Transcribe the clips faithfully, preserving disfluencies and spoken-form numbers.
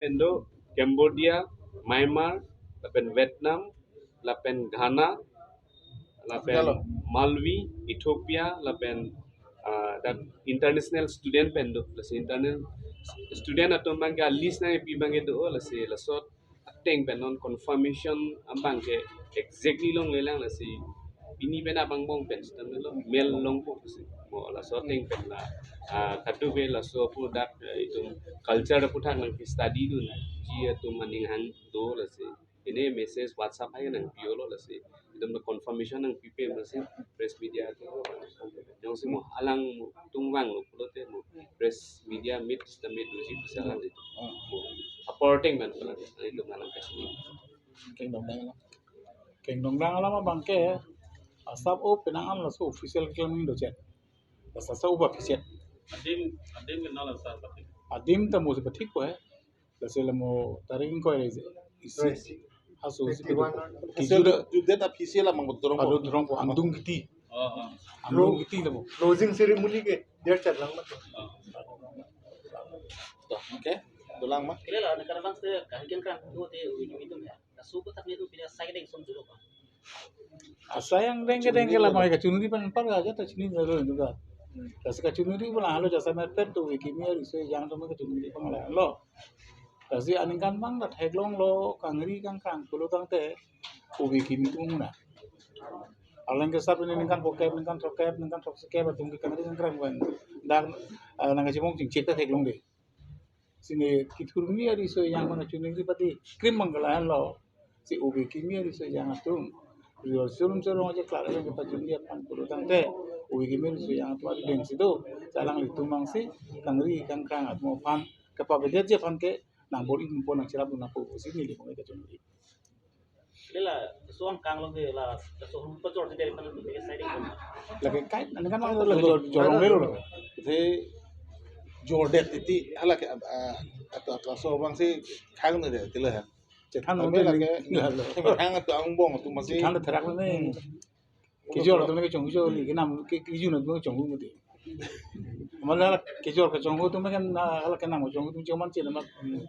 pen do, Cambodia, Myanmar, lapen Vietnam, lapen Ghana, lapen Malwi, Ethiopia, lapen ah, dak international student pen do, lasi internal student atum abangke a-list nangpi abangke do, lasi laso ateng pen non confirmation abangke exactly longlelang, lasi pini pen abang bong pen sitame lo mail longpo pusi. Mo laso ateng pen la, ah, kadokave laso pu dak, eh, itum culture aputhak nangpi study dunji atum aning hang do, lasi pini message WhatsApp hai nangpi-olo, lasi itum confirmation nangpipe, lasi press media atum jongsi mo alang tum vanglo pulote mo press media meet sitame doji pusi alang di. Mo apor ateng pen alang, itum alang kasih. Kengdong dang alam. Kengdong dang alam abangke, asap o penang an laso official claim do chet. Laso asap o official. Adim, adim kenal asap pathik. Adim ta mo si pathik ko hai. Lasi la mo tarik ko isi. Haso si fifty-one. Kiju da. Hasil judet official la mangko dorong. Ado dorong ko Andung Kiti. Oh, oh. Andung Kiti la mo. Closing ceremony ke der chat lang ma. Oh. Toh, okay. Dolang ma. Kile la, negara bangsa kahingkan kan tu te ujung itu ya. Kasu ko tak ni tu pina sai deng som dulu. Asai angdeng kedeng ke la mai kachunri pen par aja ta chini dulu itu ka. Lasi kachunri pen halo jasa mepet tu Ubi Kimi ariso ejang atum kachunri pen la lo. Lasi aningkan abang ta theklonglo, kangri kangkrang pulo tangte Ubi Kimi atum na. Alang ke sap pini ningkan phokep, ningkan throkkep, ningkan throkkep atum ke kangri kangkrang pen dak, eh, nangkachimong chingchek ta theklong de. Sini kithurmi ariso ejang mana chuning si pati krim manggala lo. Si Ubi Kimi ariso ejang atum rior surum surum aja klar aja kepachunri aphan pulo tangte Ubi Kimi ariso ejang atum adeng si do. Alangli atum abang si kangri kangkrang atum aphan kepavedetji aphan ke nangbor-ipo, nangcherap nangpo pusi neli bang kachunri. Lela, suang kang lo ke la, suang pajor si dari mana tu ke sai ding. Lake kai, aningkan abang tu lake jor, jorong lelo. Te jordet iti hala ke, ah, atau atau so abang si khang ne de, tila ya. Chethan. Tapi lake khang atau angbong tu masih. Chethan therak ne. Kejor atum ke chonghu jo li, kenam ke, kejun atum ke chonghu mati. Mala kejor kachonghu atum ke na, hala kenam chonghu atum choman chila ma,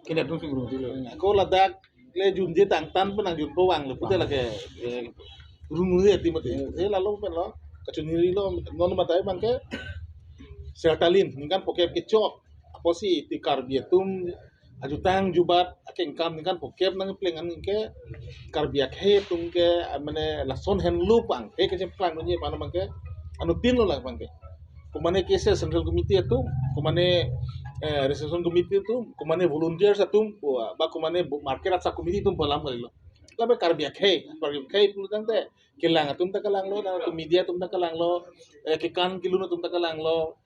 kena atum sungru ti lo. Ko ladak le junje tangtan pen nangjunpo vanglo pute lake, eh, runu je ti mati. Eh, lalo pen lo, kachunri lo, non matai abangke Sertalin, ningkan phokep kechok. Apotsi ti Karbi atum ajutang jubat akengkam ningkan phokep nangpleng an ke Karbi akhei atum ke, ah, mane lason henlo abang, eh, kechemplang dunji aphan abangke anuttin lo la abangke. Komane K C S Central Committee atum, komane, eh, Reception Committee atum, komane volunteers atum, ba komane bu-, market asap committee atum pu alam kalilo. Lapen Karbi akhei, Karbi akhei pulo tangte kelang atum ta kelanglo, nangtum media atum ta kelanglo, eh, kekan kelun atum ta kelanglo.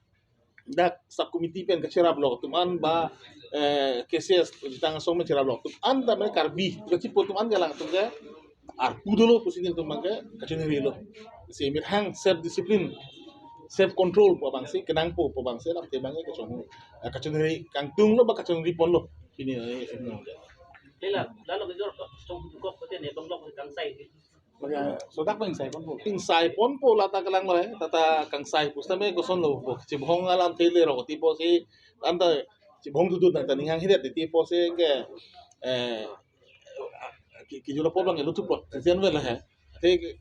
Dak sub committee pen kacherap lok atum an ba, eh, K C S jutang asong pen cherap lok atum an ta mane Karbi kachipo atum an kelang atum ke arpu dolo pusi nelitum abangke kachunri lo. Si methang self discipline, self control pu abang si kenangpo pu abang si lam te abangke kachung, eh, kachunri kangtung lo ba kachunri ponlo. Pini, eh, ini. Lela, lalo kejor ko, song kok pute ne tong lok kangsai. Maka sodak pen ingsai ponpo. Ingsai ponpo la ta kelanglo, eh, tata kangsai pusitame kosonlo po. Chibhong alam thele ro tipo si anta chibhong dudun anta ninghang hidet tipo si ke, eh, ki, kejor apor abang elu thupo. Sesian vel he. Te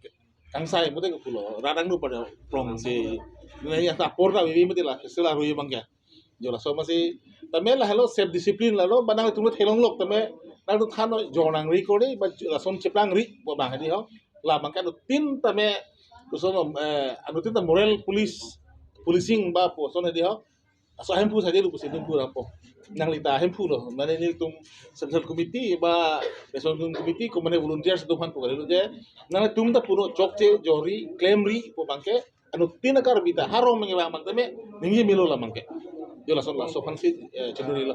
kangsai mute ke pulo. Radang nu pada prong si. Nai ya ta apor ta vivi mute la. Sila rui abangke. Jo laso masi tame la helo self discipline lalo ba nangtum theklong lok tame nangtum than jor nangri kori ba lason cheplangri pu abang hadi ho. La abangke anuttin tame koson, eh, anuttin ta moral police, policing ba pu ason hadi ho. Laso ahemphu saja lu pusi nelitum pu rapo. Nangli ta ahemphu lo. Mane nelitum central committee ba reception committee komane volunteers atum aphan pu kalilo je nangtum ta puno chokche jorri klemri pu abangke anuttin a-Karbi ta harong mengevang abang tame ningje melo la abangke. Jo lason laso aphan si, eh, cheduri lo.